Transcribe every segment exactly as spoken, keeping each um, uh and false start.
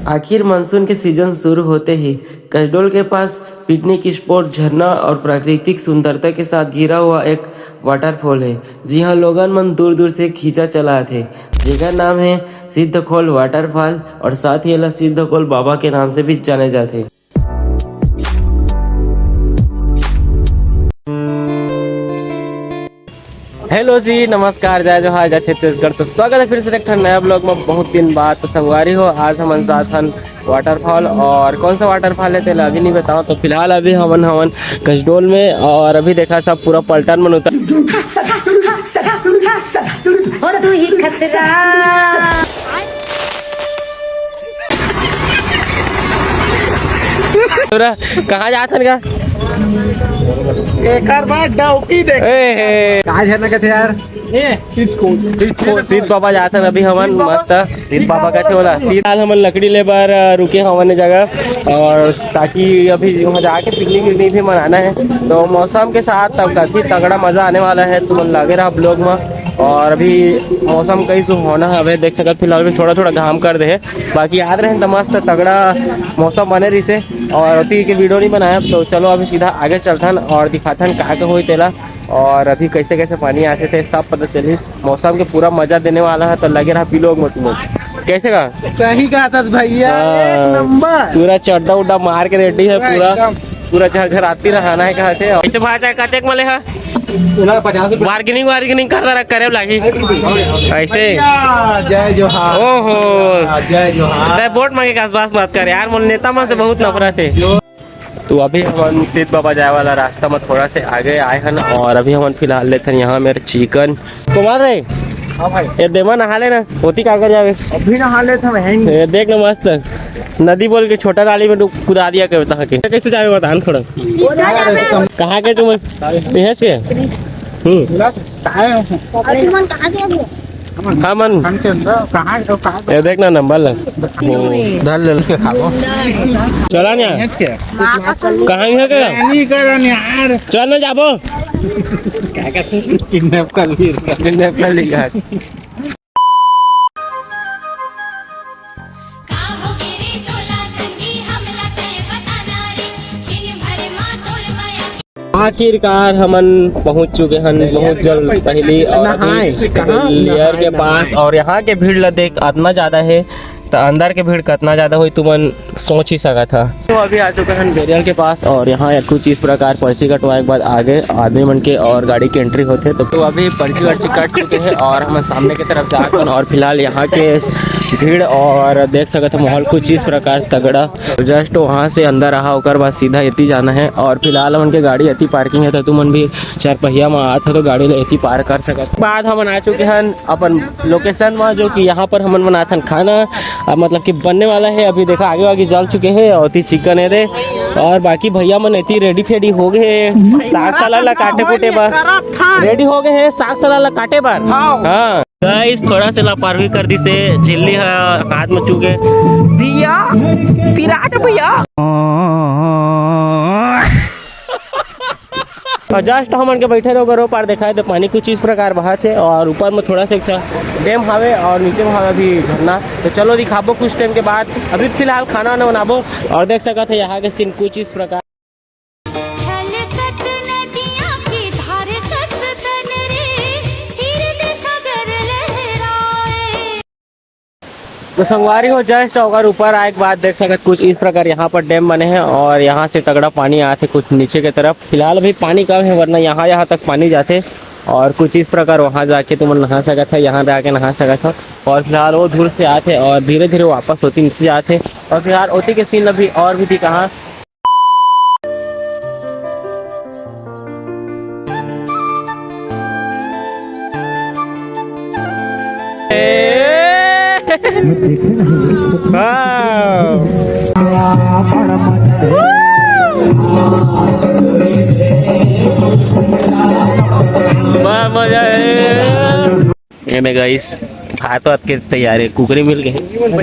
आखिर मानसून के सीजन शुरू होते ही कसडोल के पास पिकनिक स्पॉट, झरना और प्राकृतिक सुंदरता के साथ घिरा हुआ एक वाटरफॉल है, जिहां लोगन मन दूर दूर से खींचा चला आथे, जेकर नाम है सिद्धखोल वाटरफॉल और साथ ही एला सिद्धखोल बाबा के नाम से भी जाने जाथे। हेलो जी, नमस्कार, जय जोहार, जय छत्तीसगढ़। तो स्वागत है फिर से एक ठन नया ब्लॉग में। बहुत दिन बाद तो संगवारी हो, आज हमन साथ हन वाटरफॉल, और कौन सा वाटरफॉल है तेला अभी नहीं बताओ। तो फिलहाल अभी हमन हवन कसडोल में, और अभी देखा सब पूरा पलटन मन उतर और तू ही खतरा। तोरा कहाँ जात हन का? एकर बाद डौकी देख। ए हे। का झरना कथे यार? ए, सीत को। सीत को, सीत बाबा जात हन अभी हमन मस्त। सीत बाबा का छोला। सीत हाल हमन लकड़ी ले बर, अ, रुके हवन ए जगह, और ताकि अभी वहाँ जाके पिकनिक विकनिक भी मनाना है। तो मौसम के साथ तब काफी तगड़ा मजा आने वाला है, तुमन लगे रहा ब्लॉग में। और अभी मौसम कई सुहावना हवे, देख सकत फिलहाल भी थोड़ा थोड़ा घाम कर दे है, बाकी याद रहे तो मस्त तगड़ा मौसम बने रहिसे। और अभी के वीडियो नहीं बनाया, तो चलो अभी सीधा आगे चलथन और दिखाथन का का होई तेला, और अभी कैसे कैसे पानी आथे ते सब पता चली। मौसम के पूरा मजा देने वाला है, तो लगे रहा ब्लॉग में तुमन। कैसे का? सही कहा था भैया, एक हाँ, नंबर। पूरा चड्डा उड्डा मार के रेडी है पूरा पूरा। एकदम। पूरा झरझराती रहना है कहा थे। ऐसे भाई चाहे कतेक मले है? उन्हें पचास रुपये। बार्गेनिंग वार्गेनिंग करता रह करे लागी। ऐसे। भैया, जय जोहार। ओहो। जय जोहार। ते वोट मांगे का आसपास बात कर यार, मोर नेता मन से बहुत नफरत है। तो अभी हमन सीत बाबा जाए वाला रास्ता में थोड़ा से आगे आए हन, और अभी हमन फिलहाल लेथन यहाँ मेरे चिकन। कुमार रे, हाँ भाई। ये देवा नहा लेना, होती का कर जावे। अभी नहा लेथन, हैं। ये देख ना मस्त, नदी बोल के छोटा नाली में डूब, कुदा दिया के बता के। कैसे जावे बता ना थोड़ा। कहाँ के तुम? भैंस के? हम्म। अरे तुमन कहाँ गए थे? हमन। हमन के अंदर कहाँ, कहाँ? ये देख ना नंबर लग। धर ले उसके खाबो। चला ना। भैंस के? कहाँ है क्या? नहीं कर यार। चल ना जाबो। क्या कहते हैं? किडनैप कर ली इसका। किडनैप कर ली यार। आखिरकार हमन पहुंच चुके हन बहुत जल्द पहली, और अभी लेयर के पास, और यहाँ के भीड़ ला देख, अतना ज्यादा है, तो अंदर के भीड़ कितना ज्यादा होई, तुमन सोच ही सकत हा। तो अभी आ चुके हैं बेरियल के पास, और यहाँ कुछ इस प्रकार पर्ची कटवाए के बाद आगे आदमी मन के और गाड़ी के एंट्री होते। तो, तो अभी पर्ची वर्ची कट चुके हैं, और हम सामने की तरफ जात हन, और फिलहाल यहाँ के भीड़ और देख सकत हो माहौल कुछ इस प्रकार तगड़ा। जस्ट वहाँ से अंदर रहा, ओकर बाद सीधा एती जाना है, और फिलहाल हमन के गाड़ी एती पार्किंग है, तो तुमन भी चार पहिया में आत हो तो गाड़ी ला एती पार कर सकत हो। बाद हमन आ चुके हैं अपन लोकेशन में, जो कि यहाँ पर हमन बनाथन खाना, अ, मतलब कि बनने वाला है। अभी देखा आगे आगे जल चुके हैं, और एती चिकन है रे, और बाकी भैया मन एती रेडी फेडी हो गए हैं साग सलाद ला काटे कूटे बर। रेडी हो गए हैं साग सलाद ला काटे बर। हाँ। गाइस, थोड़ा से लापरवाही कर दी से झिल्ली ह हाथ में चुके। भैया, पिरात भैया। और जस्ट हमन के बैठे रहो, गरो पार दिखाई दे, पानी कुछ इस प्रकार बहत है और ऊपर में थोड़ा सा एक ठा डैम हावे और नीचे में हावे अभी झरना। तो चलो दिखाबो कुछ टाइम के बाद, अभी फिलहाल खाना वाना बनाबो और देख सकत है यहाँ के सीन कुछ इस प्रकार। छलकत नदिया की धार कस तन रे, तीर दे सागर लहराए। तो संगवारी हो, जस्ट ओकर ऊपर आए के बाद देख सकत कुछ इस प्रकार यहाँ पर डैम बने हैं और यहाँ से तगड़ा पानी आथे कुछ नीचे के तरफ। फिलहाल अभी पानी कम है, वरना यहाँ, यहाँ तक पानी जाथे और कुछ इस प्रकार वहाँ जाके तुमन नहा सकत है, यहाँ जाके नहा सकत हो। और फिलहाल वो दूर से आथे और धीरे धीरे वापस होती नीचे जाथे। और फिलहाल ओती के सीन अभी और भी थी कहाँ वाह। वाह, मजा है। एमे गाइस, भात वात के तैयारी, कुकरी मिल गई,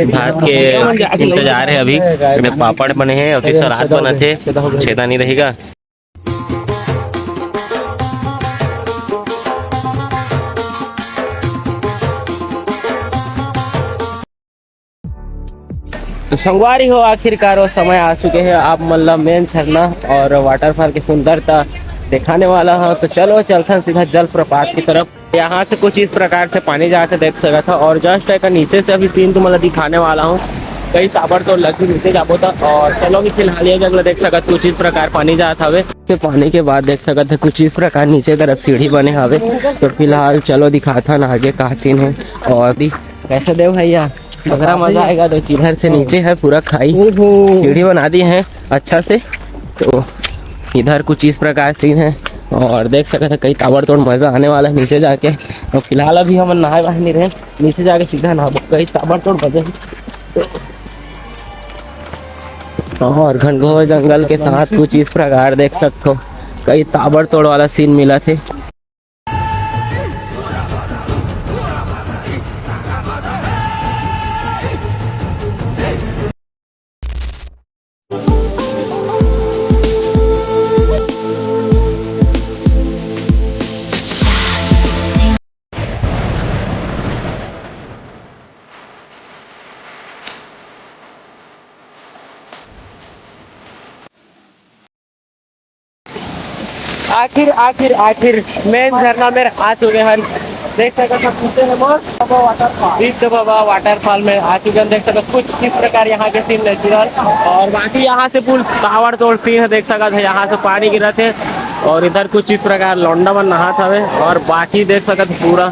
भात के इंतजार है अभी। एमे पापड़ बने हैं और सलाद बनत है, छेदा नहीं रहेगा। तो संगवारी हो, आखिरकार वो समय आ चुके हे आप मन ला मेन झरना और वाटरफॉल के सुंदरता दिखाने वाला हूँ। तो चलो चलथन सीधा जलप्रपात की तरफ। यहाँ से कुछ इस प्रकार से पानी जात हे, देख सकत हो, और जस्ट एक नीचे से अभी सीन तुमन ला दिखाने वाला हूँ। कई ताबड़तोड़ लगही नीचे जाबो त। और चलो अभी फिलहाल ये जगह देख सकत, कुछ इस प्रकार पानी जात हवे। फिर पानी के बाद देख सकत हे कुछ इस प्रकार नीचे तरफ सीढ़ी बने हवे। तो फिलहाल चलो दिखाथन आगे का सीन हे। और भी कैसे देव भैया, बड़ा मजा आएगा। तो इधर से नीचे है पूरा खाई, ओहो। सीढ़ी बना दिए हैं अच्छा से। तो इधर कुछ इस प्रकार सीन है और देख सकते हैं कई ताबड़तोड़ मजा आने वाला है नीचे जाके। तो फिलहाल अभी हम नहाए वहाए नहीं रहे, नीचे जाके सीधा नहाबो, कई ताबड़तोड़ मजा है। और घनघोर जंगल के साथ कुछ इस प्रकार देख सकते हो, कई ताबड़तोड़ वाला सीन मिला थे। आखिर आखिर आखिर मेन झरना में आ चुके हैं। देख सकत हो पीछे में मोर सिद्ध बाबा वाटरफॉल में आ चुके हैं। देख सकत हो कुछ किस प्रकार यहाँ के सीन नेचुरल, और बाकी यहाँ से फुल ताबड़तोड़ सीन है। देख सकत हो यहाँ से पानी गिरत है और इधर कुछ इस प्रकार लौंडा मन नहात हवे और बाकी देख सकत हो पूरा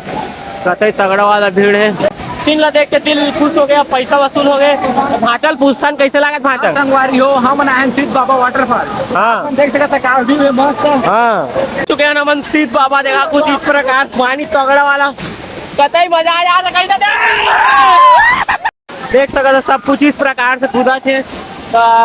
कतई तगड़ा वाला भीड़ है। सीन ला देख के दिल खुश हो गया, पैसा वसूल हो गए। भांचल पूछथन कैसे लागत भांचल? संगवारी हो, हम आए हैं सिद्ध बाबा वाटरफॉल। हाँ। अपन देख सकत है का व्यू है मस्त। हाँ। चुके हैं हमन सिद्ध बाबा, देखा कुछ इस प्रकार पानी तगड़ा वाला, कतई मजा आ जाता कहीं ना। देख सकत हो सब कुछ इस प्रकार से कूदा थे। अ,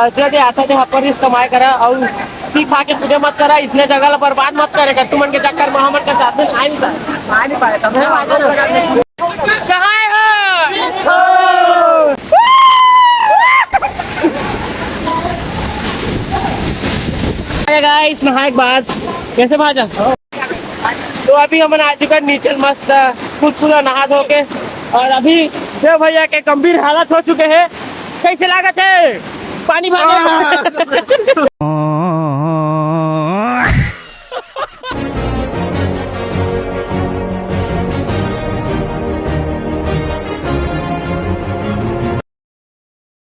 जे जे आता थे ऊपर इस कमाई करा और पी खा के पूजा मत करा, इसने जगह ला बर्बाद मत करे कर, तुमन के चक्कर में हमन के साथ में आ नहीं पाए, आ नहीं पाए, तब से कहाँ हो? अरे गाइस, नहाए के बाद कैसे भाजा? तो अभी हमन आ चुका नीचे मस्त खुद पूरा नहा धो के, और अभी देव भैया के गंभीर हालत हो चुके हैं। कैसे लागत है पानी भाजा?